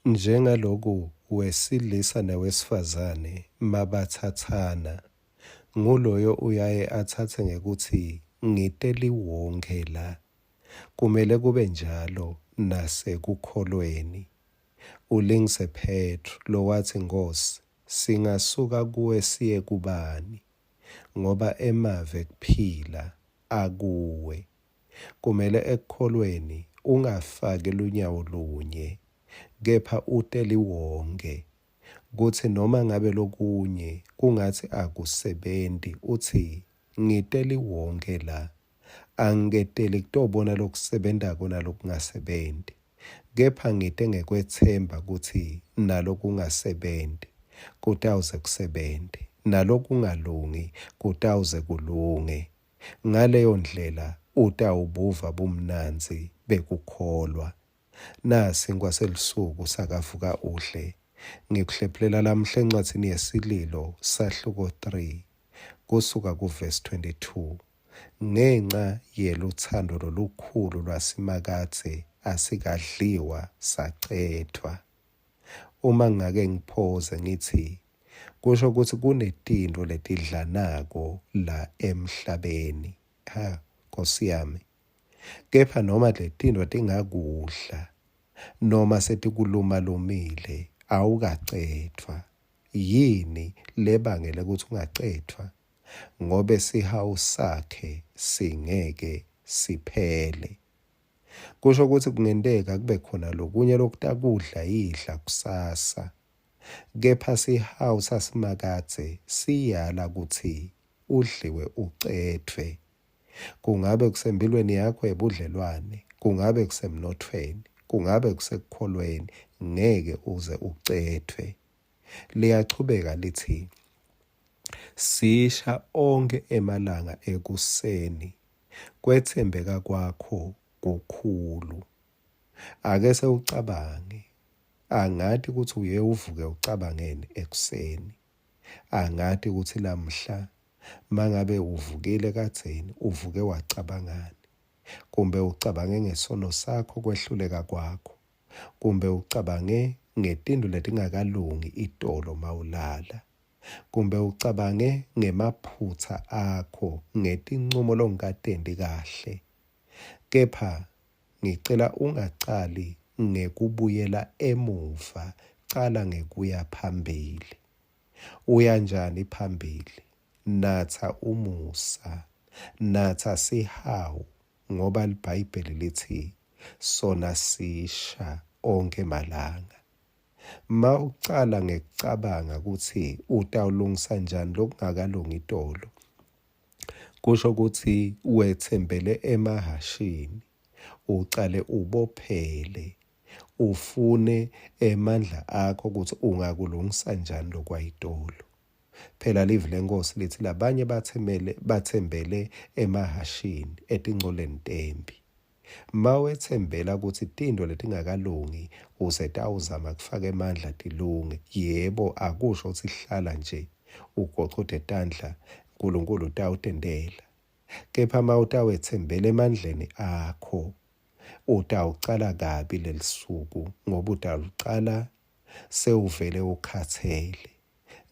Njengaloku wesilisa newesifazane mabatsatsana, nguloyo uyaye atsatse ngekutsi ngite liwonkhe la. Kumele kube njalo nasekukholweni. Ulingise Phetro lowatsi, Nkhosi, singasuka kuwe siye kubani? Ngoba emavi ekuphila akuwe. Kumele ekukholweni ungafaki lunyawo lunye, kepha ute liwonkhe, kutsi noma ngabe lokunye kungatsi akusebenti, utsi, Ngite liwonkhe la, angiketeli kutobona lokusebentako nalokungasebenti, kepha ngite ngekwetsemba kutsi nalokungasebenti kutawuze kusebente, nalokungalungi kutawuze kulunge. Ngaleyo ndlela utawubuva bumnandzi bekukholwa. Nasinkwa selusuku sakavuka udle. Ngikuhlephulela lamuhla encwadzini yeSililo, sahluko 3, kusuka kuvesi 22. Ngenca yelutsandvo lolukhulu lwaSimakadze asikadliwa sacedvwa. Uma ngingake ngiphoze ngitsi kusho kutsi kunetintfo letidlanako la emhlabeni. Ha, Nkosi yami. Kepha noma letintfo tingakudla, noma setikulumalumile, awukacedvwa. Yini lebangele kutsi ungacedvwa? Ngobe sihawu sakhe singeke siphele. Kusho kutsi kungenteka kube khona lokunye lokutakudla idla kusasa. Kepha sihawu saSimakadze siyala kutsi udliwe ucedvwe. Kungabe kusemphilweni yakho yebudlelwane, kungabe kusemnothweni, kungabe kusekukholweni, ngeke uze ucedvwe. Liyachubeka litsi, Sisha onkhe emalanga ekuseni, kwetsembeka kwakho kukhulu. Ake sewucabange, angati kutsi uye uvuke ucabangeni ekuseni. Angati kutsi lamhla mangabe uvukile kadzeni uvuke wacabangani. Kumbe ucabange ngesono sakho kwehluleka kwakho. Kumbe ucabange ngetintfo letingakalungi itolo mawulala. Kumbe ucabange ngemaphutsa akho ngetincumo longakatenti kahle. Kepha ngicela ungacali ngekubuyela emuva, cala ngekuya phambili. Uya njani phambili? Natsa umusa, natsa sihawu ngoba liBhayibheli litsi sona sisha onkhe malanga. Mawucala ngekucabanga kutsi utawulungisa njani lokungakalungi itolo, kusho kutsi wetsembele emahhashini, ucale ubophele, ufune emandla akho kutsi ungakulungisa njani lokwayitolo. Phela livi leNkhosi litsi labanye batsembele, batsembele emahhashini, etincoleni temphi. Mawetsembela kutsi tintfo letingakalungi usetawuzama kufaka emandla tilunge, yebo akusho kutsi hlala nje ugocote tandla Nkulunkulu utawutentela. Kepha mawutawetsembela emandleni akho utawucala kabi lelisuku ngoba utawucala sewuvele ukhatsele.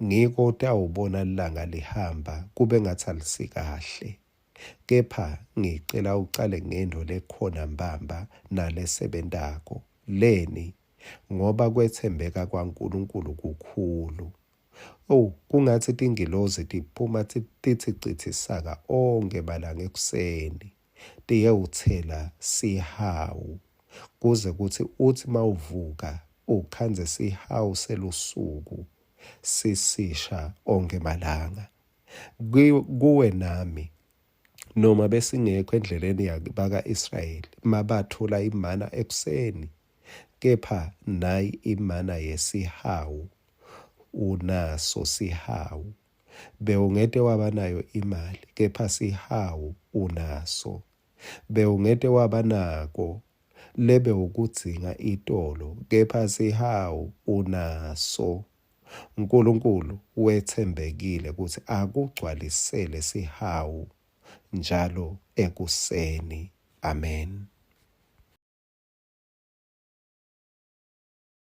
Ngiko utawubona lilanga lihamba kube ngatsi alisikahle. Kepha ngicela ucale ngentfo lekhona mbamba nalesebentako. Leni? Ngoba kwetsembeka kwaNkulunkulu kukhulu. O, kungatsi tingilozi tiphuma titsi citsi saka onkhe malanga ekuseni, tiyewutsela sihawu, kuze kutsi utsi mawuvuka ukhandze sihawu selusuku sisisha onkhe malanga. Kuwe nami, noma besingekho endleleni baka-Israyeli, mabatfola imana ekuseni, kepha nayi imana yesihawu, unaso sihawu. Bewungete waba nayo imali, kepha sihawu unaso. Bewungete waba nako lebewukudzinga itolo, kepha sihawu unaso. Nkulunkulu wetsembekile kutsi akugcwalisele sihawu njalo ekuseni. Amen.